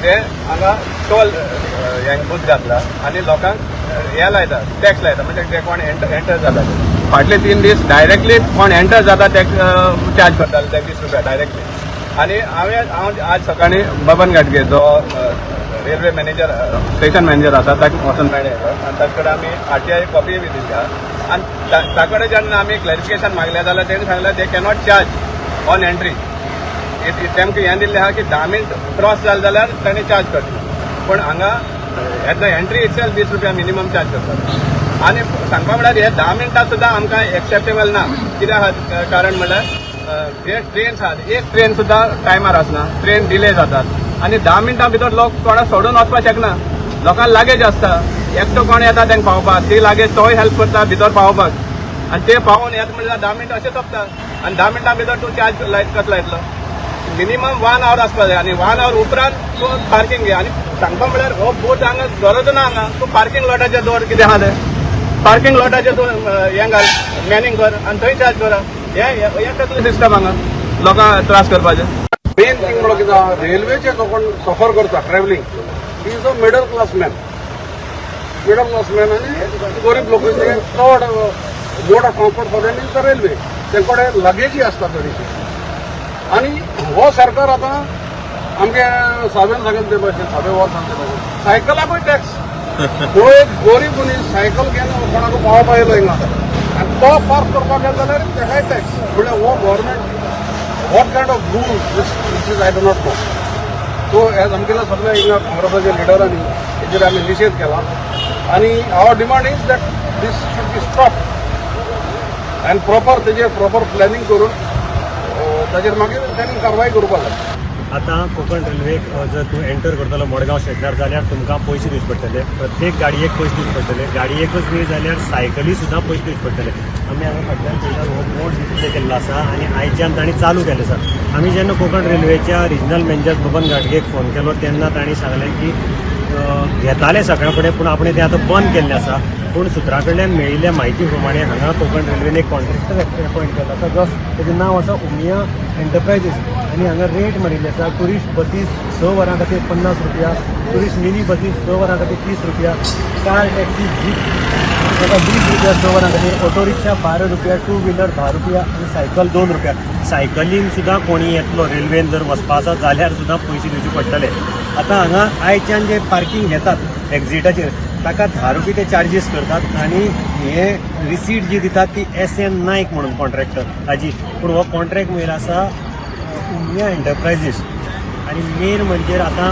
ते हांगा टोल हें बूथ घातला आनी लोकांक हें लायता, टॅक्स लायता. म्हणजे ते कोण एंटर जाता, फाटले 3 दीस डायरेक्टली कोण एंटर जाता ते चार्ज करताले ते 20 रुपया डायरेक्टली. आनी हांव आज सकाळीं बबन गाडगे, जो रेल्वे मॅनेजर, स्टेशन मॅनेजर आसा, ताका वचून मेळ्ळे आनी ताचे कडेन आमी आरटीआय कॉपी बी दिली आहा. आनी ताचे कडेन जेन्ना आमी क्लॅरिफिकेशन मागलें जाल्यार तेणी सांगलें, they cannot charge on entry. तांकां हें दिल्लें आहा की 10 मिनट क्रॉस जालें जाल्यार ताणें चार्ज करतले. पूण हांगा एट the entry itself 20 रुपया मिनिमम चार्ज करतात. आनी सांगपा म्हळ्यार हे 10 मिनटां सुद्दां आमकां एक्सेप्टेबल ना. कित्याक कारण म्हणल्यार जे ट्रेन्स आहात, एक ट्रेन सुद्दां टायमार आसना, ट्रेन डिले जातात आनी 10 मिनटां भितर लोक कोणाक सोडून वचपाक शकना. लोकांक लागेज आसता, एकटो कोण येता तांकां पावपाक, ती लागेज तोय हेल्प करता भितर पावोवपाक आनी ते पावोवन येता म्हणल्यार 10 मिनटां अशें सोंपता. आनी 10 मिनटां भितर तूं चार्ज लायत कसो लायतलो? मिनिमम वन our आसपाक जाय आनी वन our उपरांत तूं पार्किंग घे. आनी सांगपा म्हणल्यार हो बूथ हांगा गरज ना. हांगा तूं पार्किंग लॉटाचेर दवर. कितें आहा तें पार्किंग लॉटाचेर तूं हें घाल, मॅनिंग कर आनी थंय चार्ज करा. हें हें कसलें सिस्टम हांगा लोकांक त्रास करपाचें? मेन थिंग म्हणल्यार कितें आहा, रेल्वेचे जो कोण सफर करता travelling, he is a middle class man, middle class man. आनी गरीब लोक चड mode of transport for them is the railway. तेंचे कडेन लगेजी आसता चडशी. आनी हो सरकार आतां आमगे सावेन सांगले ते भशेन, सावे वर सांगले ते भशेन, सायकलाकूय टॅक्स. हो एक गरीब मनीस सायकल घेवन कोणाक पावोवपा येयलो हिंगा आनी तो पार्क करपाक गेलो जाल्यार तेकाय टॅक्स. म्हणल्यार हो government, what kind of rule this is, I do not know. So as आमगेल्या सगळ्या हिंगा काँग्रेसाच्या लिडरांनी हेजेर आमी निशेध केला आनी our demand is that this should be stop and proper तेजेर प्रॉपर प्लॅनिंग करून ताजेर मागीर तांणी कारवाय करपाक जाय. आतां कोकण रेल्वेक जर तूं एंटर करतलो मडगांव स्टेशनार जाल्यार तुमकां पयशे दिवचे पडटले. प्रत्येक गाडयेक पयशे दिवचे पडटले. गाडयेकच न्ही जाल्यार सायकली सुद्दां पयशे दिवचे पडटले. आमी हांगा फाटल्यान पळयतात, हो बोर्ड डिस्प्ले केल्लो आसा आनी आयच्यान तांणी चालू केलें आसा. आमी जेन्ना कोकण रेल्वेच्या रिजनल मॅनेजर बबन गाडगेक फोन केलो तेन्ना तांणी सांगलें की घेताले सकाळ फुडें, पूण आपणें तें आतां बंद केल्लें आसा. पूण सुत्रां कडल्यान मेळिल्ल्या म्हायती प्रमाणे हांगा कोकण रेल्वेन एक कॉन्ट्रॅक्टर अपॉयंट केला आसा, जो तेजें नांव आसा उमिया एंटरप्रायजीस. आनी हांगा रेट मारिल्ली आसा. टुरिस्ट बसीस 6 वरां खातीर 50 रुपया, टुरिस्ट मिनी बसीस 6 वरां खातीर 30 रुपया, कार, टॅक्सी, जीप ताका 20 रुपया 6 वरां खातीर, ऑटो रिक्षा 12 रुपया, टू व्हिलर 10 रुपया आनी सायकल 2 रुपया. सायकलीन सुद्दां कोणी येतलो रेल्वेन जर वचपा आसा जाल्यार सुद्दां पयशे दिवचे पडटले. आतां हांगा आयच्यान जे पार्किंग घेतात एक्झिटाचेर ताका 10 रुपया ते चार्जीस करतात आनी हे रिसीट जी दितात ती एस एन नायक म्हणून कॉन्ट्रॅक्टर हाजी. पूण हो कॉन्ट्रॅक्ट मेळिल्लो आसा उमिया एंटरप्रायजीस. आनी मेन म्हणजे आतां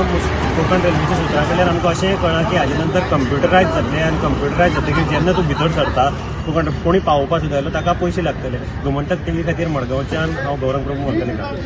कोकण रेल्वेच्या सुत्रां कडल्यान आमकां अशें कळ्ळां की हाजे नंतर कंप्युटरायज जातलें आनी कंप्युटरायज जातकीर जेन्ना तूं भितर सरता, तुका कोणी पावोवपा सुद्दां जाल्यार ताका पयशे लागतले. गोमंतक टीव्ही खातीर मडगांवच्यान हांव गौरंग प्रभू वर्तणेकर.